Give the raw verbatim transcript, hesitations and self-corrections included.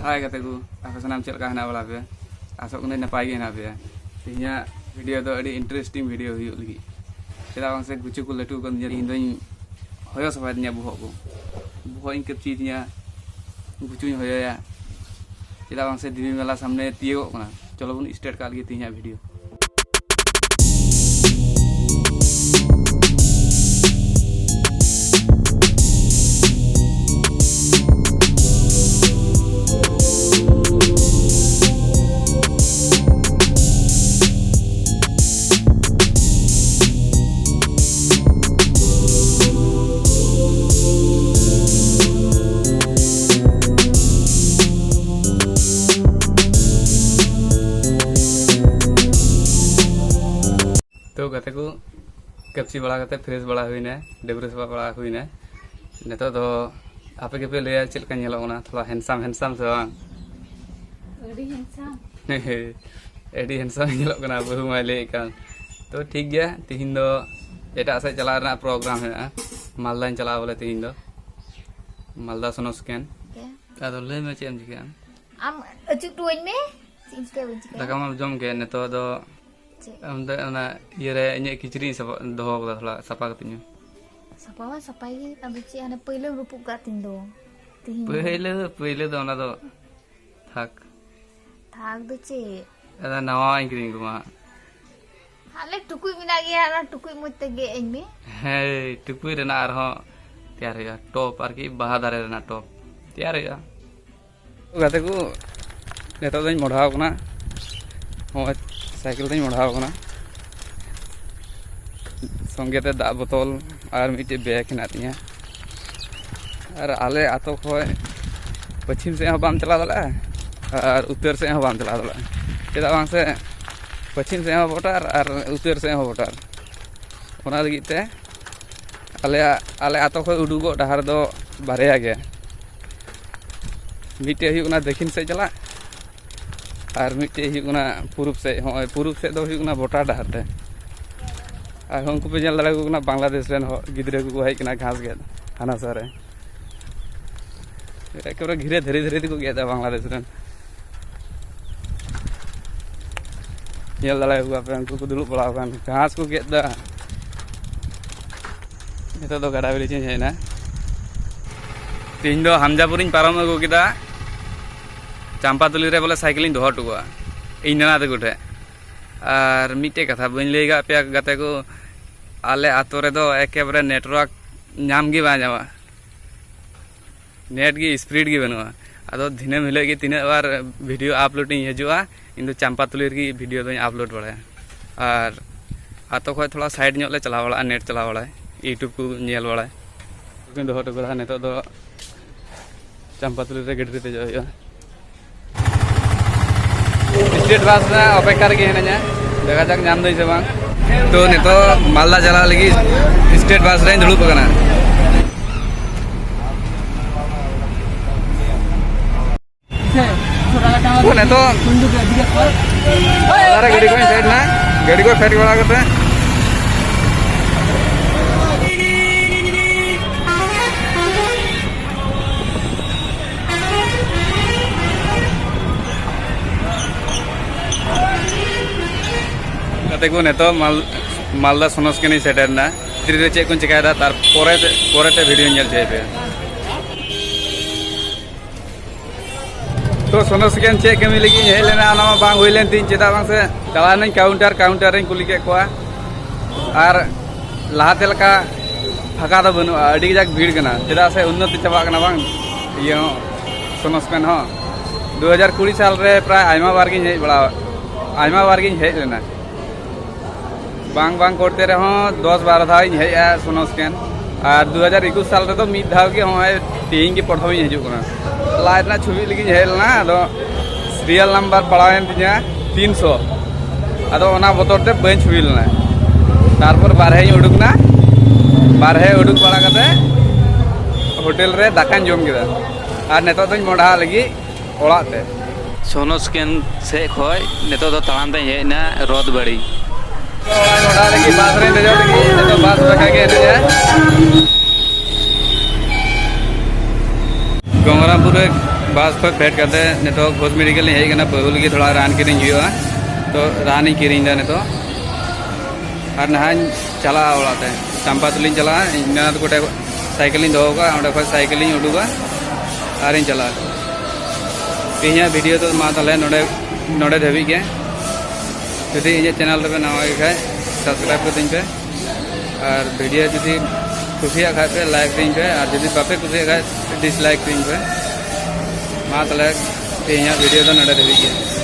ᱦᱟᱭ ᱜᱟᱛᱮ ᱠᱚ, ᱟᱯᱮ ᱥᱟᱱᱟᱢ ᱪᱮᱫ ᱞᱮᱠᱟ ᱦᱮᱱᱟᱜ ᱵᱟᱲᱟ ᱯᱮᱭᱟ? ᱟᱥᱚᱜ ᱠᱟᱹᱱᱟᱹᱧ ᱱᱟᱯᱟᱭ ᱜᱮ ᱦᱮᱱᱟᱜ ᱯᱮᱭᱟ᱾ ᱛᱮᱦᱮᱧᱟᱜ ᱵᱷᱤᱰᱤᱭᱳ ᱫᱚ ᱟᱹᱰᱤ ᱤᱱᱴᱟᱨᱮᱥᱴᱤᱝ ᱵᱷᱤᱰᱤᱭᱳ ᱦᱩᱭᱩᱜ ᱞᱟᱹᱜᱤᱫ, ᱪᱮᱫᱟᱜ ᱵᱟᱝ ᱥᱮ ᱜᱩᱪᱩ ᱠᱚ ᱞᱟᱹᱴᱩ ᱠᱟᱱ ᱛᱤᱧᱟ᱾ ᱤᱧ ᱫᱚᱧ ᱦᱚᱭᱚ ᱥᱟᱯᱷᱟᱭ ᱛᱤᱧᱟ ᱵᱚᱦᱚᱜ ᱠᱚ, ᱵᱚᱦᱚᱜ ᱤᱧ ᱠᱟᱹᱯᱪᱤᱭ ᱛᱤᱧᱟ, ᱜᱩᱪᱩᱧ ᱦᱚᱭᱚᱭᱟ᱾ ᱪᱮᱫᱟᱜ ᱵᱟᱝ ᱥᱮ ᱫᱮᱵᱤ ᱢᱮᱞᱟ ᱥᱟᱢᱱᱮ ᱛᱤᱭᱳᱜᱚᱜ ᱠᱟᱱᱟ᱾ ᱪᱚᱞᱚ ᱵᱚᱱ ᱥᱴᱟᱨᱴ ᱠᱟᱜ ᱞᱮᱜᱮ ᱛᱮᱦᱮᱧᱟᱜ ᱵᱷᱤᱰᱤᱭᱳ᱾ ᱛᱚ ᱜᱟᱛᱮ ᱠᱚ, ᱠᱟᱹᱯᱪᱤ ᱵᱟᱲᱟ ᱠᱟᱛᱮ ᱯᱷᱨᱮᱥ ᱵᱟᱲᱟ ᱦᱩᱭᱱᱟ, ᱰᱟᱹᱵᱽᱨᱟᱹ ᱥᱟᱯᱷᱟ ᱵᱟᱲᱟ ᱦᱩᱭᱱᱟ᱾ ᱱᱤᱛᱚᱜ ᱫᱚ ᱟᱯᱮ ᱜᱮᱯᱮ ᱞᱟᱹᱭᱟ ᱪᱮᱫ ᱞᱮᱠᱟ ᱧᱮᱞᱚᱜ ᱠᱟᱱᱟ, ᱛᱷᱚᱲᱟ ᱦᱮᱱᱰᱥᱟᱢ ᱦᱮᱱᱰᱥᱟᱢ ᱥᱮ ᱵᱟᱝ? ᱟᱹᱰᱤ ᱦᱮᱱᱰᱥᱟᱢ᱾ ᱟᱹᱰᱤ ᱦᱮᱱᱰᱥᱟᱢ ᱧᱮᱞᱚᱜ ᱠᱟᱱᱟ, ᱵᱟᱹᱦᱩ ᱢᱟᱭ ᱞᱟᱹᱭᱮᱫ ᱠᱟᱱ᱾ ᱛᱚ ᱴᱷᱤᱠ ᱜᱮᱭᱟ, ᱛᱤᱦᱤᱧ ᱫᱚ ᱮᱴᱟᱜ ᱥᱮᱫ ᱪᱟᱞᱟᱜ ᱨᱮᱱᱟᱜ ᱯᱨᱳᱜᱨᱟᱢ ᱦᱮᱱᱟᱜᱼᱟ, ᱢᱟᱞᱫᱟᱧ ᱪᱟᱞᱟᱜᱼᱟ ᱵᱚᱞᱮ ᱛᱤᱦᱤᱧ ᱫᱚ, ᱢᱟᱞᱫᱟ ᱥᱚᱱᱚ ᱥᱮᱠᱮᱱᱰ᱾ ᱴᱷᱤᱠ ᱜᱮᱭᱟ᱾ ᱟᱫᱚ ᱞᱟᱹᱭ ᱢᱮ ᱪᱮᱫ ᱮᱢ ᱪᱤᱠᱟᱹᱭᱟ? ᱟᱢ ᱟᱹᱪᱩᱨ ᱦᱚᱴᱚᱣᱟᱹᱧ ᱢᱮ, ᱪᱮᱫ ᱤᱧ ᱪᱤᱠᱟᱹᱭᱟ ᱵᱟᱹᱧ ᱪᱤᱠᱟᱹᱭᱟ᱾ ᱫᱟᱠᱟ ᱢᱟᱢ ᱡᱚᱢ ᱠᱮᱫ, ᱱᱤᱛᱚᱜ ᱫᱚ ᱪᱮᱫ? ᱟᱢ ᱫᱚ ᱚᱱᱟ ᱤᱭᱟᱹᱨᱮ ᱤᱧᱟᱹᱜ ᱠᱤᱪᱨᱤᱡ ᱤᱧ ᱥᱟᱯᱟ ᱫᱚᱦᱚ ᱠᱟᱫᱟ, ᱛᱷᱚᱲᱟ ᱥᱟᱯᱟ ᱠᱟᱛᱮᱧ ᱢᱮ᱾ ᱥᱟᱯᱟ ᱢᱟ ᱥᱟᱯᱟᱭ ᱜᱮ, ᱟᱫᱚ ᱪᱮᱫ ᱦᱟᱱᱮ ᱯᱟᱹᱭᱞᱟᱹᱢ ᱨᱟᱹᱯᱩᱫ ᱠᱟᱜ ᱛᱤᱧ ᱫᱚ ᱛᱤᱦᱤᱧ ᱫᱚ᱾ ᱯᱟᱹᱭᱞᱟᱹ, ᱯᱟᱹᱭᱞᱟᱹ ᱫᱚ ᱚᱱᱟ ᱫᱚ ᱛᱷᱟᱠ᱾ ᱛᱷᱟᱠ ᱫᱚ ᱪᱮᱫ? ᱟᱫᱚ ᱱᱟᱣᱟᱧ ᱠᱤᱨᱤᱧ ᱟᱹᱜᱩ ᱢᱟ᱾ ᱟᱞᱮ ᱴᱩᱠᱩᱡ ᱢᱮᱱᱟᱜ ᱜᱮᱭᱟ, ᱚᱱᱟ ᱴᱩᱠᱩᱡ ᱢᱚᱡᱽ ᱛᱮ ᱜᱮᱫ ᱟᱹᱧ ᱢᱮ᱾ ᱦᱮᱸ, ᱴᱩᱠᱩᱡ ᱨᱮᱱᱟᱜ ᱟᱨᱦᱚᱸ ᱛᱮᱭᱟᱨ ᱦᱩᱭᱩᱜᱼᱟ, ᱴᱚᱯ ᱟᱨᱠᱤ, ᱵᱟᱦᱟ ᱫᱟᱨᱮ ᱨᱮᱱᱟᱜ ᱴᱚᱯ ᱛᱮᱭᱟᱨ ᱦᱩᱭᱩᱜᱼᱟ᱾ ᱜᱟᱛᱮ ᱠᱚ, ᱱᱤᱛᱚᱜ ᱫᱚᱧ ᱢᱚᱰᱷᱟᱣ ᱠᱟᱱᱟ, ᱱᱚᱜᱼᱚᱭ ᱥᱟᱭᱠᱮᱞ ᱛᱮᱧ ᱢᱚᱰᱷᱟᱣ ᱠᱟᱱᱟ, ᱥᱚᱸᱜᱮ ᱛᱮ ᱫᱟᱜ ᱵᱳᱛᱚᱞ ᱟᱨ ᱢᱤᱫᱴᱮᱡ ᱵᱮᱜᱽ ᱦᱮᱱᱟᱜ ᱛᱤᱧᱟᱹ᱾ ᱟᱨ ᱟᱞᱮ ᱟᱛᱳ ᱠᱷᱚᱡ ᱯᱚᱪᱷᱤᱢ ᱥᱮᱫ ᱦᱚᱸ ᱵᱟᱢ ᱪᱟᱞᱟᱣ ᱫᱟᱲᱮᱭᱟᱜᱼᱟ ᱟᱨ ᱩᱛᱛᱚᱨ ᱥᱮᱫ ᱦᱚᱸ ᱵᱟᱢ ᱪᱟᱞᱟᱣ ᱫᱟᱲᱮᱭᱟᱜᱼᱟ, ᱪᱮᱫᱟᱜ ᱵᱟᱝ ᱥᱮ ᱯᱚᱪᱷᱤᱢ ᱥᱮᱫ ᱦᱚᱸ ᱵᱚᱰᱟᱨ ᱟᱨ ᱩᱛᱛᱚᱨ ᱥᱮᱫ ᱦᱚᱸ ᱵᱚᱰᱟᱨ᱾ ᱚᱱᱟ ᱞᱟᱹᱜᱤᱫ ᱛᱮ ᱟᱞᱮᱭᱟᱜ, ᱟᱞᱮ ᱟᱛᱳ ᱠᱷᱚᱡ ᱩᱰᱩᱠᱚᱜ ᱰᱟᱦᱟᱨ ᱫᱚ ᱵᱟᱨᱭᱟ ᱜᱮᱭᱟ, ᱢᱤᱫᱴᱮᱡ ᱦᱩᱭᱩᱜ ᱠᱟᱱᱟ ᱫᱚᱠᱷᱤᱱ ᱥᱮᱫ ᱪᱟᱞᱟᱜ, ᱟᱨ ᱢᱤᱫᱴᱮᱡ ᱦᱩᱭᱩᱜ ᱠᱟᱱᱟ ᱯᱩᱨᱩᱵ ᱥᱮᱫ᱾ ᱦᱚᱸᱜᱼᱚᱭ ᱯᱩᱨᱩᱵ ᱥᱮᱫ ᱫᱚ ᱦᱩᱭᱩᱜ ᱠᱟᱱᱟ ᱵᱚᱰᱟᱨ ᱰᱟᱦᱟᱨ ᱛᱮ᱾ ᱟᱨ ᱩᱱᱠᱩ ᱯᱮ ᱧᱮᱞ ᱫᱟᱲᱮᱭᱟᱠᱚ ᱠᱟᱱᱟ, ᱵᱟᱝᱞᱟᱫᱮᱥ ᱨᱮᱱ ᱦᱚᱲ ᱜᱤᱫᱽᱨᱟᱹ ᱠᱚᱠᱚ ᱦᱮᱡ ᱠᱟᱱᱟ ᱜᱷᱟᱥ ᱜᱮᱫ ᱦᱟᱱᱟ ᱥᱟ ᱨᱮ᱾ ᱮᱠᱮᱵᱟᱨᱮ ᱜᱷᱤᱨᱮ ᱫᱷᱟᱨᱮ ᱫᱷᱟᱨᱮ ᱛᱮᱠᱚ ᱜᱮᱫ ᱮᱫᱟ ᱵᱟᱝᱞᱟᱫᱮᱥ ᱨᱮᱱ᱾ ᱧᱮᱞ ᱫᱟᱲᱮᱭᱟᱠᱚᱣᱟ ᱯᱮ, ᱩᱱᱠᱩ ᱠᱚ ᱫᱩᱲᱩᱵ ᱵᱟᱲᱟ ᱟᱠᱟᱱ, ᱜᱷᱟᱥ ᱠᱚ ᱜᱮᱫ ᱮᱫᱟ᱾ ᱱᱤᱛᱚᱜ ᱫᱚ ᱜᱟᱰᱟ ᱵᱤᱞᱤ ᱪᱚᱧ ᱦᱮᱡ ᱮᱱᱟ᱾ ᱛᱮᱦᱮᱧ ᱫᱚ ᱦᱟᱢᱡᱟᱯᱩᱨᱤᱧ ᱯᱟᱨᱚᱢ ᱟᱹᱜᱩ ᱠᱮᱫᱟ, ᱪᱟᱢᱯᱟᱛᱩᱞᱤ ᱨᱮ ᱵᱚᱞᱮ ᱥᱟᱭᱠᱮᱞᱤᱧ ᱫᱚᱦᱚ ᱦᱚᱴᱚ ᱠᱟᱜᱼᱟ ᱤᱧ ᱱᱟᱱᱟ ᱛᱟᱠᱚ ᱴᱷᱮᱡ᱾ ᱟᱨ ᱢᱤᱫᱴᱮᱡ ᱠᱟᱛᱷᱟ ᱵᱟᱹᱧ ᱞᱟᱹᱭ ᱟᱠᱟᱫ ᱯᱮᱭᱟ ᱜᱟᱛᱮ ᱠᱚ, ᱟᱞᱮ ᱟᱛᱳ ᱨᱮᱫᱚ ᱮᱠᱮᱵᱟᱨᱮ network ᱧᱟᱢ ᱜᱮ ᱵᱟᱭ ᱧᱟᱢᱟ᱾ Net ᱜᱮ speed ᱜᱮ ᱵᱟᱹᱱᱩᱜᱼᱟ᱾ ᱟᱫᱚ ᱫᱤᱱᱟᱹᱢ ᱦᱤᱞᱳᱜ ᱜᱮ ᱛᱤᱱᱟᱹᱜ ᱵᱟᱨ video upload ᱤᱧ ᱦᱤᱡᱩᱜᱼᱟ, ᱤᱧ ᱫᱚ ᱪᱟᱢᱯᱟᱛᱩᱞᱤ ᱨᱮᱜᱮ video ᱫᱚᱧ upload ᱵᱟᱲᱟᱭᱟ᱾ ᱟᱨ ᱟᱛᱳ ᱠᱷᱚᱡ ᱛᱷᱚᱲᱟ side ᱧᱚᱜ ᱞᱮ ᱪᱟᱞᱟᱣ ᱵᱟᱲᱟᱜᱼᱟ, net ᱪᱟᱞᱟᱣ ᱵᱟᱲᱟᱭ, YouTube ᱠᱚ ᱧᱮᱞ ᱵᱟᱲᱟᱭ᱾ ᱫᱚᱦᱚ ᱦᱚᱴᱚ ᱠᱟᱫᱟ, ᱱᱤᱛᱚᱜ ᱫᱚ ᱪᱟᱢᱯᱟᱛᱩᱞᱤ ᱨᱮ ᱜᱟᱹᱰᱤ ᱨᱮ ᱫᱮᱡᱚᱜ ᱦᱩᱭᱩᱜᱼᱟ᱾ State bus ᱨᱮᱱᱟᱜ ᱚᱯᱮᱠᱠᱷᱟ ᱨᱮᱜᱮ ᱦᱤᱱᱟᱹᱧᱟ, ᱫᱮᱠᱷᱟ ᱡᱟᱠ ᱧᱟᱢ ᱫᱟᱹᱧ ᱥᱮ ᱵᱟᱝ᱾ ᱛᱚ ᱱᱤᱛᱚᱜ ᱢᱟᱞᱫᱟ ᱪᱟᱞᱟᱜ ᱞᱟᱹᱜᱤᱫ state bus ᱨᱮᱧ ᱫᱩᱲᱩᱵ ᱟᱠᱟᱱᱟ᱾ ᱛᱚ ᱱᱤᱛᱚᱜ ᱢᱟᱞᱫᱟ ᱨᱮ ᱜᱟᱹᱰᱤ ᱠᱷᱚᱱ ᱯᱷᱮᱰ ᱮᱱᱟ, ᱜᱟᱹᱰᱤ ᱠᱷᱚᱱ ᱯᱷᱮᱰ ᱵᱟᱲᱟ ᱠᱟᱛᱮ ᱜᱟᱛᱮ ᱠᱚ, ᱱᱤᱛᱚᱜ ᱢᱟᱞ-, ᱢᱟᱞᱫᱟ ᱥᱚᱱᱚᱥᱠᱮᱱ ᱤᱧ ᱥᱮᱴᱮᱨ ᱮᱱᱟ᱾ ᱵᱷᱤᱛᱨᱤ ᱨᱮ ᱪᱮᱫ ᱠᱚᱧ ᱪᱮᱠᱟᱭᱮᱫᱟ, ᱛᱟᱨᱯᱚᱨᱮ ᱛᱮ, ᱯᱚᱨᱮ ᱛᱮ video ᱧᱮᱞ ᱦᱚᱪᱚᱭ ᱯᱮ᱾ ᱛᱚ ᱥᱚᱱᱚᱥᱠᱮᱱ ᱪᱮᱫ ᱠᱟᱹᱢᱤ ᱞᱟᱹᱜᱤᱫ ᱤᱧ ᱦᱮᱡ ᱞᱮᱱᱟ, ᱚᱱᱟ ᱢᱟ ᱵᱟᱝ ᱦᱩᱭ ᱞᱮᱱ ᱛᱤᱧ, ᱪᱮᱫᱟᱜ ᱵᱟᱝ ᱥᱮ ᱪᱟᱞᱟᱣ ᱮᱱᱟᱹᱧ counter, counter ᱨᱮᱧ ᱠᱩᱞᱤ ᱠᱮᱫ ᱠᱚᱣᱟ᱾ ᱟᱨ ᱞᱟᱦᱟᱛᱮ ᱞᱮᱠᱟ ᱯᱷᱟᱸᱠᱟ ᱫᱚ ᱵᱟᱹᱱᱩᱜᱼᱟ, ᱟᱹᱰᱤ ᱠᱟᱡᱟᱠ ᱵᱷᱤᱲ ᱠᱟᱱᱟ, ᱪᱮᱫᱟᱜ ᱥᱮ ᱩᱱᱱᱚᱛᱤ ᱪᱟᱵᱟᱜ ᱠᱟᱱᱟ ᱵᱟᱝ, ᱤᱭᱟᱹ ᱦᱚᱸ, ᱥᱚᱱᱚᱥᱠᱮᱱ ᱦᱚᱸ᱾ ᱫᱩ ᱦᱟᱡᱟᱨ ᱠᱩᱲᱤ ᱥᱟᱞ ᱨᱮ ᱯᱨᱟᱭ ᱟᱭᱢᱟ ᱵᱟᱨ ᱜᱤᱧ ᱦᱮᱡ ᱵᱟᱲᱟ, ᱟᱭᱢᱟ ᱵᱟᱨ ᱜᱤᱧ ᱦᱮᱡ ᱞᱮᱱᱟ, ᱵᱟᱝ ᱵᱟᱝ ᱠᱚᱨᱛᱮ ᱨᱮᱦᱚᱸ ᱫᱚᱥ ᱵᱟᱨᱚ ᱫᱷᱟᱣ ᱤᱧ ᱦᱮᱡᱼᱟ ᱥᱚᱱᱚᱥᱠᱮᱱ᱾ ᱟᱨ ᱫᱩ ᱦᱟᱡᱟᱨ ᱮᱠᱩᱥ ᱥᱟᱞ ᱨᱮᱫᱚ ᱢᱤᱫ ᱫᱷᱟᱣ ᱜᱮ, ᱦᱚᱸᱜᱼᱚᱭ ᱛᱮᱦᱮᱧ ᱜᱮ ᱯᱨᱚᱛᱷᱚᱢ ᱤᱧ ᱦᱤᱡᱩᱜ ᱠᱟᱱᱟ᱾ ᱞᱟᱡ ᱨᱮᱱᱟᱜ ᱪᱷᱚᱵᱤ ᱞᱟᱹᱜᱤᱫ ᱤᱧ ᱦᱮᱡ ᱞᱮᱱᱟ, ᱟᱫᱚ serial number ᱯᱟᱲᱟᱣᱮᱱ ᱛᱤᱧᱟ ᱛᱤᱱᱥᱚ, ᱟᱫᱚ ᱚᱱᱟ ᱵᱚᱛᱚᱨ ᱛᱮ ᱵᱟᱹᱧ ᱪᱷᱚᱵᱤ ᱞᱮᱱᱟ᱾ ᱛᱟᱨᱯᱚᱨ ᱵᱟᱨᱦᱮᱧ ᱩᱰᱩᱠ ᱮᱱᱟ, ᱵᱟᱨᱦᱮ ᱩᱰᱩᱠ ᱵᱟᱲᱟ ᱠᱟᱛᱮ ᱦᱳᱴᱮᱞ ᱨᱮ ᱫᱟᱠᱟᱧ ᱡᱚᱢ ᱠᱮᱫᱟ᱾ ᱟᱨ ᱱᱤᱛᱚᱜ ᱫᱚᱧ ᱢᱚᱰᱦᱟᱜ ᱞᱟᱹᱜᱤᱫ ᱚᱲᱟᱜ ᱛᱮ᱾ ᱥᱚᱱᱚᱥᱠᱮᱱ ᱥᱮᱫ ᱠᱷᱚᱡ ᱱᱤᱛᱚᱜ ᱫᱚ ᱛᱟᱲᱟᱢ ᱛᱮᱧ ᱦᱮᱡ ᱮᱱᱟ ᱨᱚᱛᱷ ᱵᱟᱲᱤ᱾ ᱚᱲᱟᱜ ᱢᱚᱰᱦᱟ ᱞᱟᱹᱜᱤᱫ ᱵᱟᱥ ᱨᱮᱧ ᱫᱮᱡᱚᱜ ᱞᱟᱹᱜᱤᱫ, ᱱᱤᱛᱚᱜ ᱵᱟᱥ ᱵᱟᱠᱷᱟ ᱜᱮ ᱦᱮᱱᱟᱹᱧᱟ᱾ ᱜᱚᱝᱜᱟᱨᱟᱢᱯᱩᱨ ᱨᱮ ᱵᱟᱥ ᱠᱷᱚᱱ ᱯᱷᱮᱰ ᱠᱟᱛᱮ ᱱᱤᱛᱚᱜ ᱜᱷᱳᱥ ᱢᱮᱰᱤᱠᱮᱞ ᱤᱧ ᱦᱮᱡ ᱟᱠᱟᱱᱟ᱾ ᱵᱟᱹᱦᱩ ᱞᱟᱹᱜᱤᱫ ᱛᱷᱚᱲᱟ ᱨᱟᱱ ᱠᱤᱨᱤᱧ ᱦᱩᱭᱩᱜᱼᱟ, ᱛᱚ ᱨᱟᱱ ᱤᱧ ᱠᱤᱨᱤᱧ ᱮᱫᱟ ᱱᱤᱛᱚᱜ᱾ ᱟᱨ ᱱᱟᱦᱟᱜ ᱤᱧ ᱪᱟᱞᱟᱜᱼᱟ ᱚᱲᱟᱜ ᱛᱮ, ᱪᱟᱢᱯᱟ ᱛᱩᱞᱤᱧ ᱪᱟᱞᱟᱜᱼᱟ᱾ ᱤᱧ ᱢᱮᱱᱟ ᱛᱟᱠᱚ ᱴᱷᱮᱱ ᱥᱟᱭᱠᱮᱞ ᱤᱧ ᱫᱚᱦᱚ ᱠᱟᱜᱼᱟ, ᱚᱸᱰᱮ ᱠᱷᱚᱱ ᱥᱟᱭᱠᱮᱞ ᱤᱧ ᱩᱰᱩᱠᱟ ᱟᱨᱤᱧ ᱪᱟᱞᱟᱜᱼᱟ᱾ ᱛᱮᱦᱮᱧᱟᱜ ᱵᱷᱤᱰᱤᱭᱳ ᱫᱚ ᱢᱟ ᱛᱟᱦᱚᱞᱮ ᱱᱚᱰᱮ, ᱱᱚᱰᱮ ᱫᱷᱟᱹᱵᱤᱡ ᱜᱮ᱾ ᱡᱩᱫᱤ ᱤᱧᱟᱹᱜ ᱪᱮᱱᱮᱞ ᱨᱮᱯᱮ ᱱᱟᱣᱟ ᱜᱮ ᱠᱷᱟᱡ, ᱥᱟᱵᱥᱠᱨᱟᱭᱤᱵ ᱠᱟᱹᱛᱤᱧ ᱯᱮ᱾ ᱟᱨ ᱵᱷᱤᱰᱤᱭᱳ ᱡᱩᱫᱤ ᱠᱩᱥᱤᱭᱟᱜ ᱠᱷᱟᱡ ᱯᱮ, ᱞᱟᱭᱤᱠ ᱛᱤᱧ ᱯᱮ, ᱟᱨ ᱡᱩᱫᱤ ᱵᱟᱯᱮ ᱠᱩᱥᱤᱭᱟᱜ ᱠᱷᱟᱡ, ᱰᱤᱥᱞᱟᱭᱤᱠ ᱛᱤᱧ ᱯᱮ᱾ ᱢᱟ ᱛᱟᱦᱚᱞᱮ, ᱛᱮᱦᱮᱧᱟᱜ ᱵᱷᱤᱰᱤᱭᱳ ᱫᱚ ᱱᱚᱰᱮ ᱫᱷᱟᱹᱵᱤᱡ ᱜᱮ᱾